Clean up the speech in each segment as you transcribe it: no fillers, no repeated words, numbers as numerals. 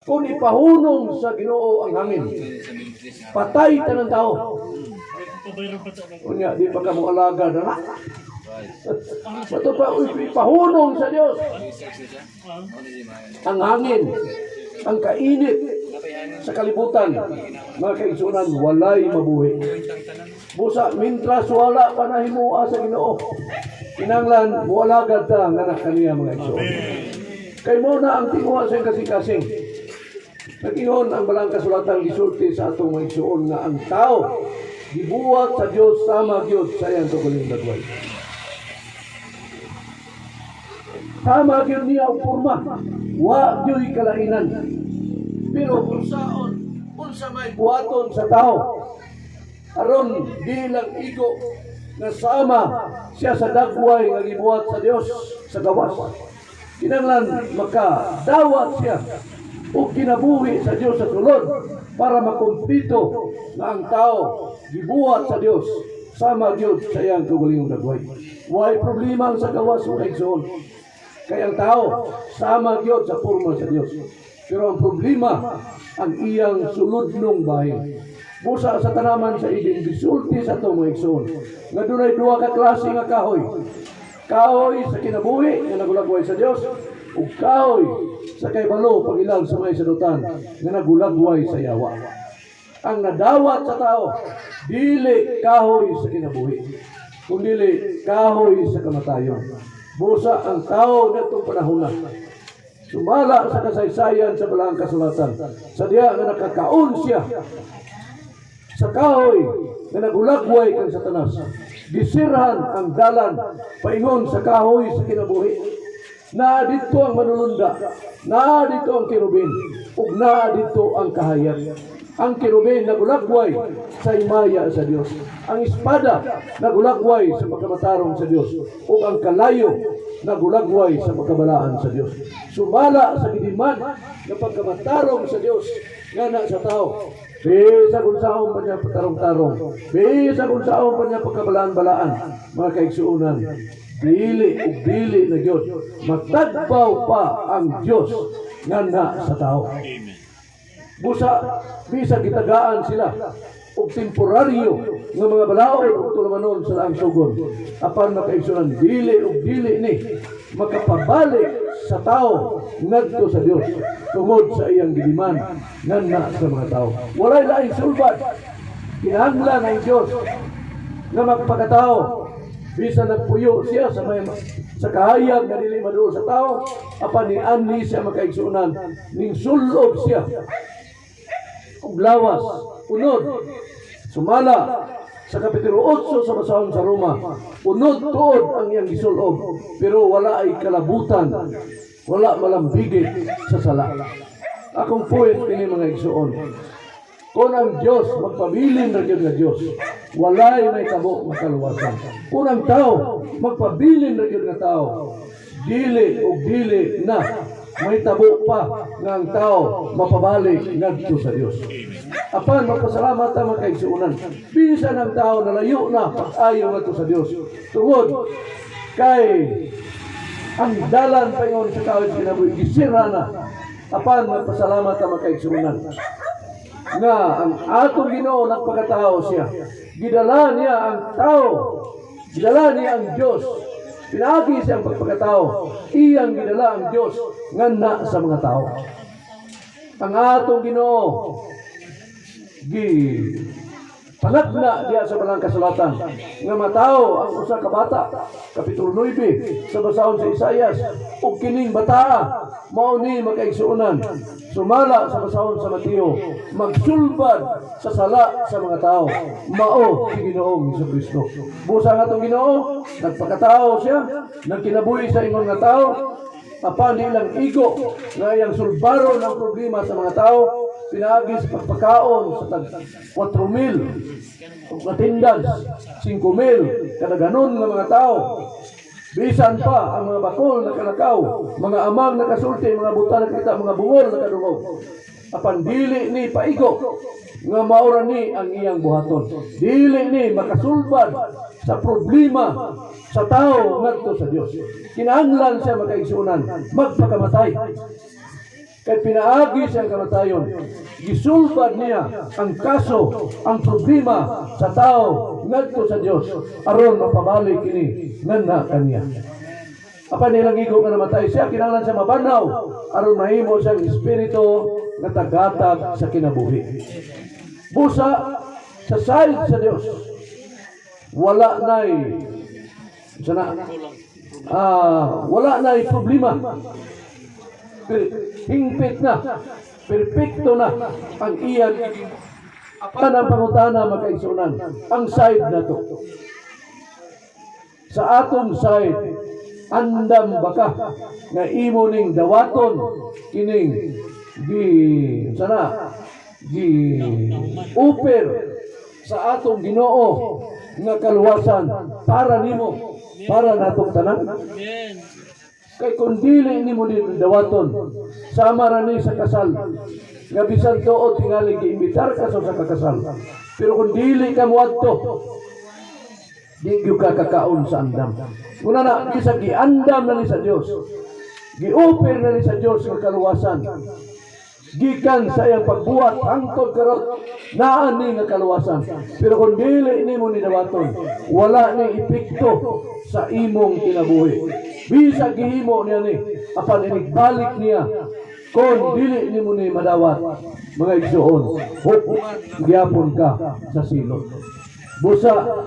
Kung ipahunong sa Ginoo ang hangin, patay tanang tao. Unya, di pa ka mo alagad na. Mato pa ipahunong sa Dios ang hangin, ang kainit sa kalibutan, mga kaigsunan, walay mabuhi. Busa, mintras wala pa nahimua sa Ginoo, kinanglan mualagad ta nga anak kaniya, mga igsoon. Kay mao na ang tinguha sa iyang kasing-kasing. Nag-ingon ang balang kasulatan, gisulti sa atong mga igsoon nga ang tao gibuhat sa Dios sama gyud sa iyang kaugalingong dagway. Sama gyud niya og porma. Wa gyud kalainan. Pero unsaon unsa may buhaton sa tao aron bilang igo nga sama siya sa dagway nga gibuhat sa Dios sa gawas? Kinanglan makadawat siya o kinabuhi sa Dios sa sulod para makumpleto nga ang tao gibuhat sa Dios sama gyud sa iyang kaugalingong dagway. Way problema ang sa gawas, mga igsoon. Kay ang tao sama gyud sa porma sa Dios. Pero ang problema ang iyang sulodnong bahin. Busa sa tanaman sa Eden, gisulti sa ato, mga igsoon, nga dunay duha ka klase nga kahoy. Kahoy sa kinabuhi nga nagulagway sa Dios ug kahoy sa kaybalo pag-ilal sa mga isadutan nga nagulagway sa yawa. Ang nadawat sa tao, dili kahoy sa kinabuhi, kundili kahoy sa kamatayon. Busa ang tao natong panahon na, sumala sa kasaysayan sa balaang kasulatan, sa diya nga nakakaon siya sa kahoy nga nagulagway kang Satanas, gisirhan ang dalan paingon sa kahoy sa kinabuhi. Naa didto ang manulunda, naa didto ang kerubin, ug naa didto ang kahayag. Ang kerubin nagulagway sa himaya sa Dios. Ang espada nagulagway sa pagkamatarong sa Dios. Ug ang kalayo nagulagway sa pagkabalaan sa Dios. Sumala sa gidiman nga pagkamatarong sa Dios ngana sa tao, bisag unsaon pa niya patarong-tarong, bisag unsaon pa niya pagkabalaan-balaan, mga kaigsuonan, dili ug dili na gyud matagbaw pa ang Dios ngana sa tao. Busa, bisag gitagaan sila og temporaryo nga mga balaod ug tulumanon sa laang sugon, apan, makaigsunan, dili ug dili ni makapabalik sa tao ngadto sa Dios tungod sa iyang gidiman ngana sa mga tao. Walay laing sulbad. Kinahanglan ang Dios nga magpakatao, bisan nagpuyo siya sa may sa kahayag nga dili maduol sa tao, apan nianhi siya, makaigsuonan, ning sulob siya og lawas unod, sumala sa Kapitulo 8 sa basahon sa Roma, unod tuod ang iyang gisulob, pero wala ay kalabutan, wala malambigit sa sala. Akong point kini, mga igsuon, kung ang Diyos magpabilin ra gyud nga Diyos, walay may tabo makaluwasan. Kung ang tao magpabilin ra gyud nga tao, dili ug dili na may tabo pa nga ang tao mapabalik ngadto sa Dios. Apan magpasalamat ta, mga kaigsuonan. Bisan ang tao nalayo na pag-ayo ngadto sa Dios, tungod kay ang dalan paingon sa kahoy sa kinabuhi gisira na. Apan magpasalamat ta, mga kaigsuonan, nga ang atong Ginoo nagpakatao siya. Gidala niya ang tao. Gidala niya ang Dios. Pinaagi siyang pagpakatao. Iyang gidala ang Dios ngana sa mga tao. Ang atong Ginoo gi pangagna diya sa balang kasulatan nga matawo ang usa ka bata, Kapitulo 9 sa basahon sa Isayas, ug kining bataa mao ni, makaigsuonan, sumala sa basahon sa Mateo, magsulbad sa sala sa mga tao, mao si Ginoong Hesukristo. Busa ang atong Ginoo nagpakatao siya, nagkinabuhi sa ingon nga tao, apan di lang igo nga iyang sulbaron ang problema sa mga tao pinaagi sa pagpakaon sa tag 4,000 ug attendance 5,000 kadaganon nga mga tao. Bisan pa ang mga bakol nakalakaw, mga amang nakasulti, mga buta nakita, mga bungol nakadungog, apan dili ni paigo nga maura ni ang iyang buhaton. Dili ni makasulbad sa problema sa tao ngadto sa Dios. Kinahanglan siya, makaigsuonan, magpakamatay. Kay pinaagi sa kamatayon, gisulbad niya ang kaso, ang problema sa tao ngadto sa Dios aron mapabalik kini nganha kaniya. Apan nilang igo nga namatay siya, kinahanglan siya mabanhaw aron mahimo siyang espiritu nga tagatag sa kinabuhi. Busa sa side sa Dios, wala na'y sana wala na'y problema. Hingpit na, perpekto na ang iyang. Apan ang pangutana, mga kaigsuonan, ang side na to. Sa atong side, andam ba ka nga imo ning dawaton kining gi sana gi uper sa atong Ginoo nga kaluwasan para nimo, para natong tanan? Amen. Kay kung dili nimo ni dawaton, sama ra ni sa kasal. Nga bisan tuod tingali giimbitar ka sa kakasal. Pero kung dili ka moadto, di gyud ka kakaon sa andam. Una na, bisag giandam na ni sa Dios, giuper na ni sa Dios nga kaluwasan. Gikan sa iyang pagbuhat hangtod karon, naa ni nga kaluwasan. Pero kung dili nimo ni dawaton, wala ni epekto sa imong kinabuhi. Bisag gihimo niya ni, apan inigbalik niya kung dili nimo ni madawat, mga igsoon, hope gyapon ka sa silot. Busa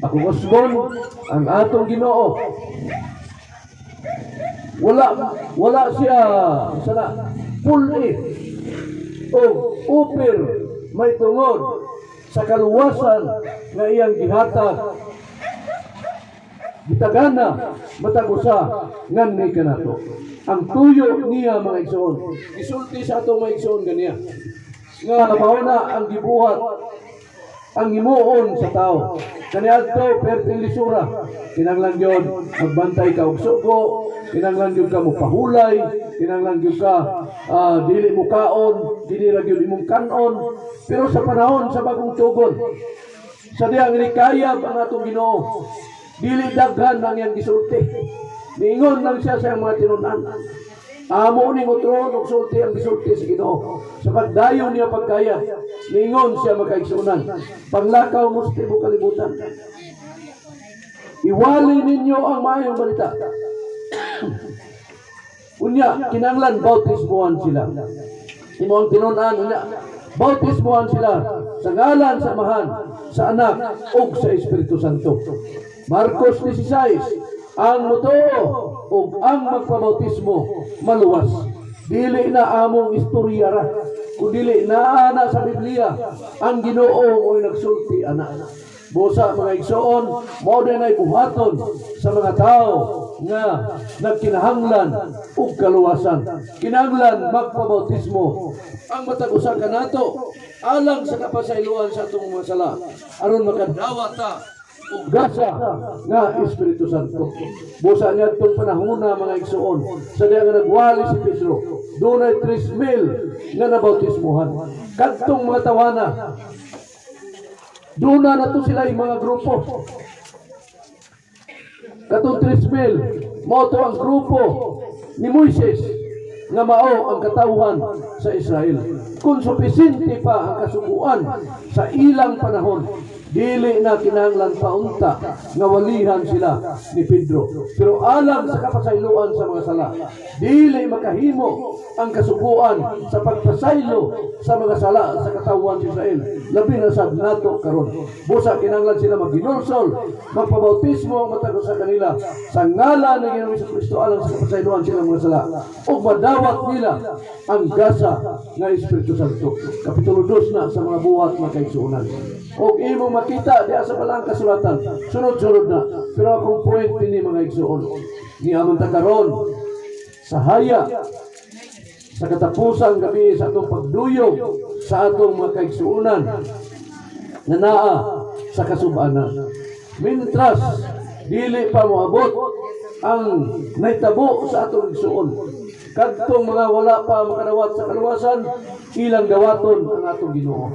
ako usbon ang atong Ginoo, wala siya sana puli o upir may tungod sa kaluwasan nga iyang gihatag, gitagana matag usa nganni kanato. Ang tuyo niya, mga igsoon, gisulti sa atong mga igsoon ganiya nga mao na ang gibuhat ang himuon sa tao kaniadto. Perting lisura, kinahanglan gyud magbantay ka og sugo, kinahanglan gyud ka mo pahulay, kinahanglan gyud ka dili mo kaon, dili ra gyud imong kanon. Pero sa panahon sa bagong tugon, sa diyang nikayab ang atong Ginoo, dili daghan ang iyang gisulti. Niingon lang siya sa iyang mga tinunan. Amo ning utron og sulti ang gisulti sa Ginoo. Sa pagdayon niya pagkaya, niingon siya, mga kaigsuonan, "Panglakaw mo sa tibuok kalibutan. Iwali ninyo ang maayong balita." Unya, kinanglan bautismuhan sila. Imo ang tinunan, unya, bautismuhan sila sa ngalan sa Amahan, sa Anak, ug sa Espiritu Santo. Marcos 16, ang motoo ug ang magpabautismo maluwas. Dili na among istorya ra, kun dili naa na sa Biblia, ang Ginoo mo'y nagsulti ana. Busa, mga igsoon, mao din ay buhaton sa mga tao nga nagkinahanglan og kaluwasan. Kinahanglan magpabautismo ang matag usa kanato alang sa kapasayloan sa atong mga sala aron makadawat ta og gasa nga Espiritu Santo. Busa niadtong panahona, mga igsoon, sa diya nga nagwali si Pedro, dunay 3,000 nga nabautismuhan. Kadtong mga tawana, duna na to sila yung mga grupo. Katong 3,000, mao to ang grupo ni Moises nga mao ang katawhan sa Israel. Kung supisinte pa ang kasuguan sa ilang panahon, dili na kinahanglan pa unta nga walihan sila ni Pedro. Pero alang sa kapasayloan sa mga sala, dili makahimo ang kasuguan sa pagpasaylo sa mga sala sa katawhan sa Israel. Labi na sad nato karon. Busa kinahanglan sila maghinulsol, magpabautismo ang matag sa kanila sa ngalan ng Ginoong Kristo alang sa kapasayloan silang mga sala ug madawat nila ang gasa nga Espiritu Santo. Kapitulo 2 na sa mga Buhat, mga kaigsuonan. Og imong makita diha sa Balaang Kasulatan, sunod-sunod na. Pero akong point ini, mga igsuon, ni amon ta karon sa haya sa katapusang gabi sa atong pagduyog sa atong mga kaigsuonan na naa sa kasubanan. Mintras dili pa moabot ang nahitabo sa atong igsuon, kadtong mga wala pa makadawat sa kaluwasan, ilang dawaton ang atong Ginoo.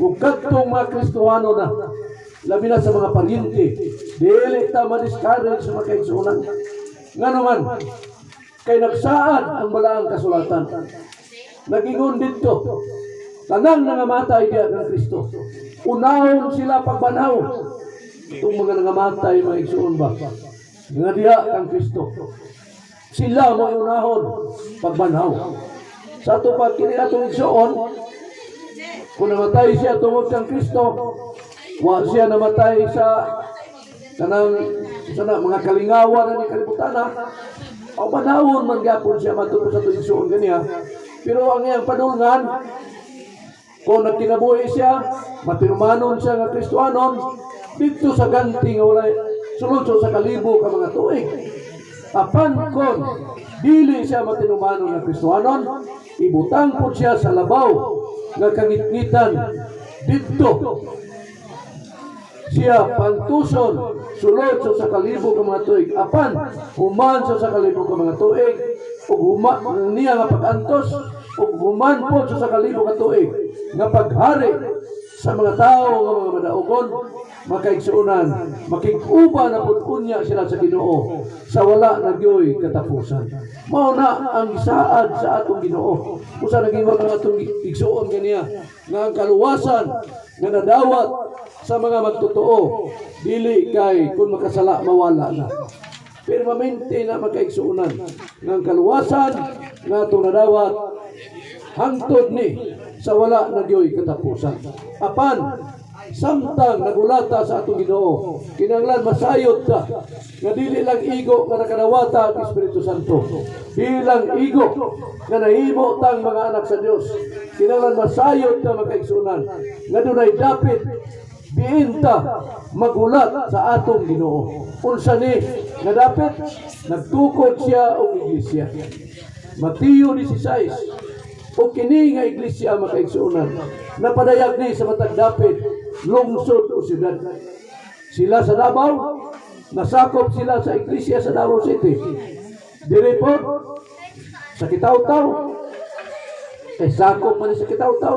Ug kadtong mga Kristohano na, labi na sa mga paryente, dili ta ma-discourage sa mga kaigsuonan. Ngano man, Kay nagsaad ang balaang kasulatan. Nagingon didto, tanang nangamatay diya kang Kristo, unahon sila pagbanhaw. Itong mga nangamatay, mga igsuon ba, nga diha kang Kristo, sila mo unahon pagbanhaw. Sa ato pa kini atong igsuon, kung namatay siya tungod kang Kristo, wa siya namatay sa kanang sa na, mga kalingawan na ni kalibutan ha. O panahon man gapon siya matupos sa atong igsuon ganiya. Pero ang iyang padulngan, kung nagkinabuhi siya, matinumanon siya nga Kristohanon, didto sa ganti nga walay sulod sa kalibo ka mga tuig. Apan kon dili siya matinumanon nga Kristohanon, ibutang po siya sa labaw nga kangitngitan. Didto siya pantuson sulod sa kalibo ka mga tuig. Apan human sa kalibo ka mga tuig ug huma niya nga pag-antos ug human po sa kalibo ka tuig nga paghari sa mga tao nga mga madaugon, makaigsuonan, makig-uban na pud unya sila sa Ginoo sa wala na gyoy katapusan. Mao na ang gisaad sa atong Ginoo. Usa nagingon ang atong igsuon ganiya nga ang kaluwasan nga nadawat sa mga magtotoo, dili kay kung makasala mawala na. Permanente na, makaigsuonan, nga ang kaluwasan nga atong nadawat hangtod ni sa wala na gyoy katapusan. Apan samtang nagulata sa atong Ginoo, kinahanglan masayod ta nga dili lang igo nga nakadawata ang Espiritu Santo, dili lang igo nga nahimo tang mga anak sa Dios. Kinahanglan masayod ta, makaigsuonan, nga dunay dapit diin ta magulat sa atong Ginoo. Unsa ni nga dapit? Nagtukod siya og iglesia. Mateo 16. O kini nga iglesia, makaigsuonan, napadayag ni sa matag dapit, lungsod o syudad. Sila sa Davao, nasakop sila sa iglesia sa Davao City. Diri po sa Kitaw-taw, kay sakop man ni sa Kitaw-taw,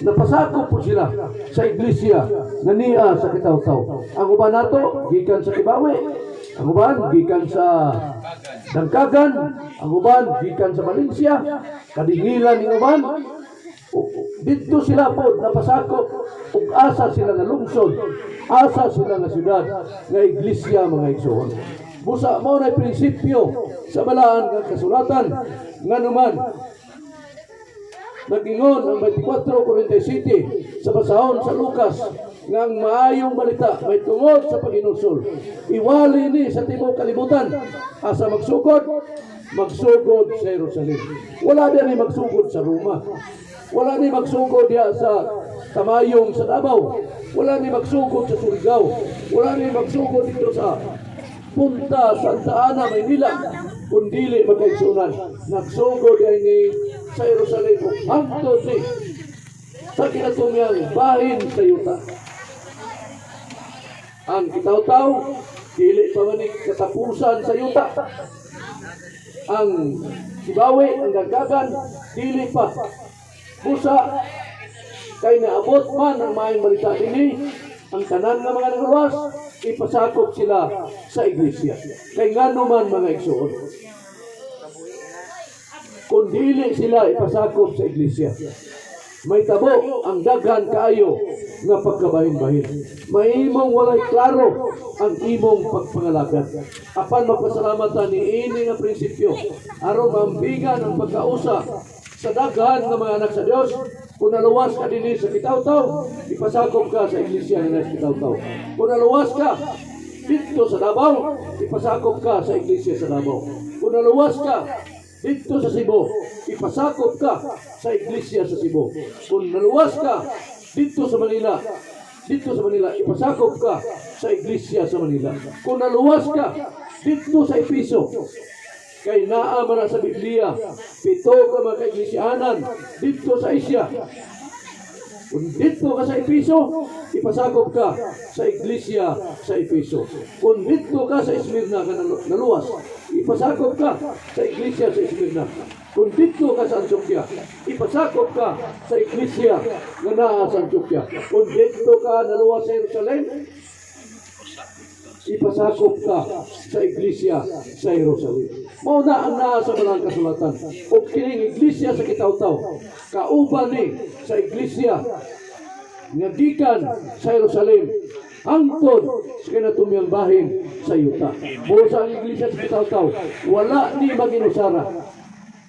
napasakop po sila sa iglesia nga niya sa Kitaw-taw. Ang uban nato gikan sa Kibawe, ang uban gikan sa Dangkagan, ang uban gikan sa Valencia, kadingilan ning uban. Didto sila po napasakop ug asa sila nga lungsod, asa sila nga syudad nga iglesia, mga igsoon. Busa mao na prinsipyo sa balaan nga kasulatan. Nganuman nagingon ang 24:47 sa basahon sa Lucas nga ang maayong balita may tungod sa paghinulsol, iwali ni sa tibuok kalibutan. Asa magsugod? Magsugod sa Jerusalem. Wala ni magsugod sa Roma, wala ni magsugod diya sa Tamayong sa Davao, wala ni magsugod sa Surigao, wala ni magsugod dito sa Punta Santa Ana, Maynila, kundili, makaigsuonan, nagsugod ay ni sa Jerusalem ug hangtod ni sa kinatumyang bahin sa yuta. Ang Kitaw-taw, dili pa man ni katapusan sa yuta. Ang Kibawe, ang Dangkagan, dili pa. Busa kay naabot man ang maayong balita dinhi, ang tanan nga mga nagawas, ipasakop sila sa iglesia. Kay ngano man, mga igsoon, kung dili sila ipasakop sa iglesia, may tabo ang daghan kaayo nga pagkabahin-bahin. Mahimong walay klaro ang imong pagpangalagad. Apan magpasalamatan ni ini nga prinsipyo aron maambigan ang pagkausa sa daghan nga mga anak sa Dios. Kung naluwas ka dinhi sa Kitaw-taw, ipasakop ka sa iglesia nga sa Kitaw-taw. Kung naluwas ka didto sa Davao, ipasakop ka sa iglesia sa Davao. Kung naluwas ka didto sa Cebu, ipasakop ka sa iglesia sa Cebu. Kung naluwas ka didto sa Manila, ipasakop ka sa iglesia sa Manila. Kung naluwas ka didto sa Episo, kay naa man na sa Biblia, pito ka mga kaiglesianan didto sa Asia. Kung didto ka sa Episo, ipasakop ka sa iglesia sa Episo. Kung didto ka sa Esmirna ka naluwas, ipasakop ka sa iglesia sa Esmirna. Kung didto ka sa Antioquia, ipasakop ka sa iglesia nga naa sa Antioquia. Kung didto ka naluwas sa Jerusalem, ipasakop ka sa iglesia sa Jerusalem. Mao na ang naa sa Balaang Kasulatan. Ug kining iglesia sa Kitaw-taw, kauban ni sa iglesia nga gikan sa Jerusalem hangtod sa kinatumyang bahin sa yuta. Busa ang iglesia sa Kitaw-taw, wala ni maginusara.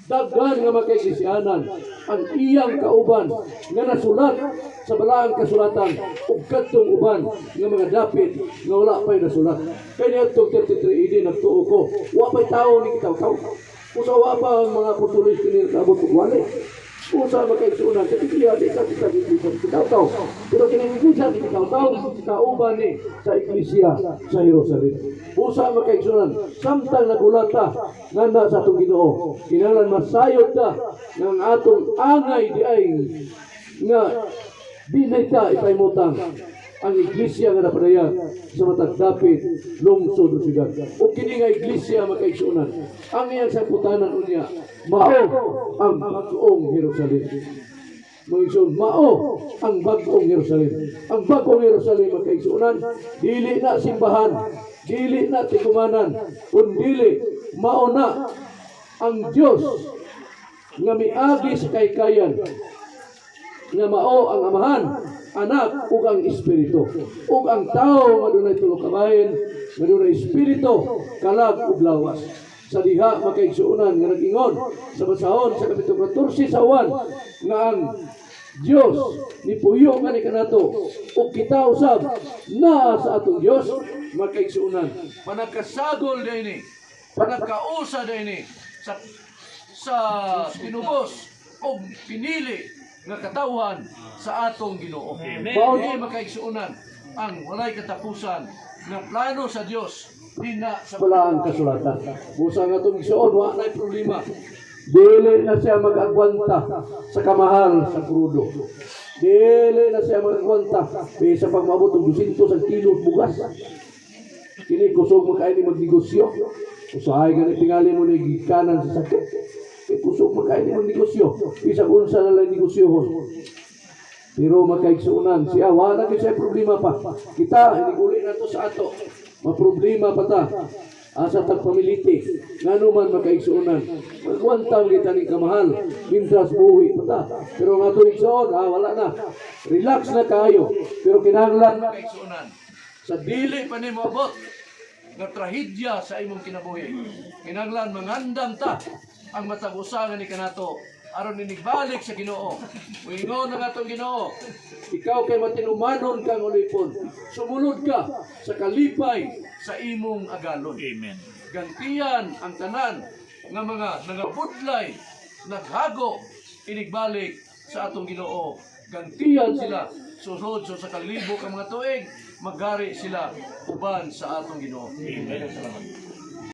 Daghan nga makaiglisyanan ang iyang kauban nga nasulat sa Balaang Kasulatan ug kadtong uban nga mga dapit nga wala pa'y nasulat. Kay niadtong 33 AD nagtuo ko, wa pa'y tao ni Kitaw-taw. Usa wa pa ang mga apostoles kini kaabot og wali. Usa makaigsuonan sa Biblia, di sa kita sa Kitaw-taw. Pero kining iglesia sa Kitaw-taw, kauban ni sa iglesia sa Jerusalem. Usa makaigsuonan, samtang nagulata nganda sa atong Ginoo, kinahanglan masayod ta ng atong angay di ay nga dili ta ipahimutang ang iglesia nga napadayag sa matag dapit, lungsod o syudad. O kini nga iglesia, makaigsuonan, ang iyang sangputanan unya mao ang bag-ong Jerusalem. Mga igsoon, mao ang bag-ong Jerusalem. Ang bag-ong Jerusalem, makaigsuonan, dili na simbahan, dili na tigumanan, kundili mao na ang Dios nga miagi sa kaykayan nga mao ang Amahan, Anak ug ang Espiritu. Ug ang tao nga dunay tulo ka bahin, nga dunay espiritu, kalag ug lawas. Sa diha, makaigsuonan, nga nag-ingon sa basahon sa Kapitulo 14 sa Juan nga ang Dios nipuyo nga ni kanato ug kita usab naa sa atong Dios, makaigsuonan. Panagkasagol dinhi, panagkausa dinhi sa tinubos og pinili nga katawhan sa atong Ginoo. Mao ni, makaigsuonan, ang walay katapusan nga plano sa Dios dina sa Balaang Kasulatan. Busa nga atong igsuon, wa nay problema. Dili na siya mag-agwanta sa kamahal sa krudo. Dili na siya mag-agwanta bisa pag maabot og 200 ang kilo bugas. Kini kusog man kaayo ni magnegosyo. Usahay gani tingali mo ni gikanan sa sakit. Kay kusog man kaayo ni magnegosyo. Bisag unsa na lang negosyohon. Pero makaigsuonan siya, wala gyud siya problema pa. Kita, hiniguli na to sa ato. Maproblema pa ta. Asa tag pamiliti. Ngano man, makaigsuonan, magwantang kita ni kamahal. Mintras buhi pa ta. Pero nga atong igsuon, wala na. Relax na kayo. Pero kinahanglan, makaigsuonan, sa dili pa ni moabot nga trahedya sa imong kinabuhi, kinahanglan mangandam ta ang matag usa nga ni kanato aron inigbalik sa Ginoo. Muingon ang atong Ginoo, "Ikaw kay matinumanon kang ulipon. Sumulod ka sa kalipay sa imong agalon." Amen. Gantian ang tanan nga mga nangabudlay, naghago inigbalik sa atong Ginoo. Gantian sila sulod so sa kalibo ka mga tuig, maghari sila uban sa atong Ginoo. Amen. Salamat.